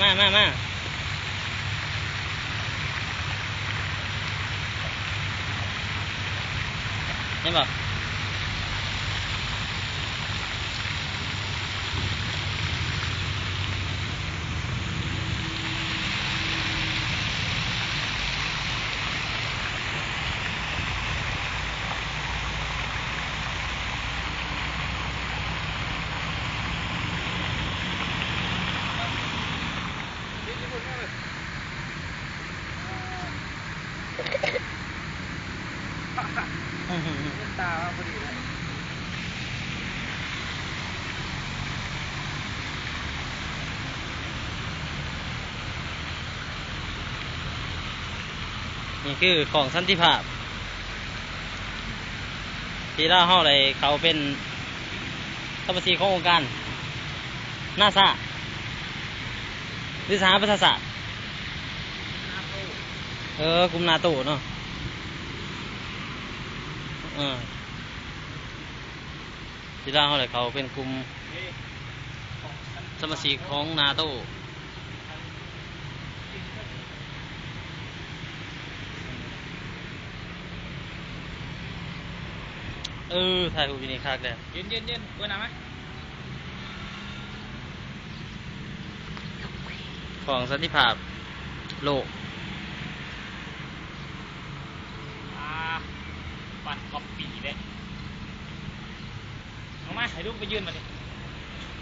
ມາ ມາ ມາ ເຫັນບໍ່? ນີ້ຄືຂອງສັນຕິພາບ ທີ່ລາວເຮົາໄດ້ເຂົ້າເປັນສະມາຊິກຂອງອົງການນາຊາ ຫຼື ສະຫະປະຊາຊາດ ເອີ ກຸ່ມນາໂຕເນາະ ເອີ ທີ່ລາວເຮົາໄດ້ເຂົ້າເປັນກຸ່ມສະມາຊິກຂອງນາໂຕ. ເອີ ຖ່າຍຮູບຢູ່ນີ້ຄັກແລ້ວ ເຢັນໆໆ ເປີດໜ້າມາ ຂອງສັນຕິພາບໂລກ ອ່າ ປັ້ນກັອບປີ້ເດ້ ເອົາມາ ໃຫ້ລຸງໄປຢືນບັດນີ້.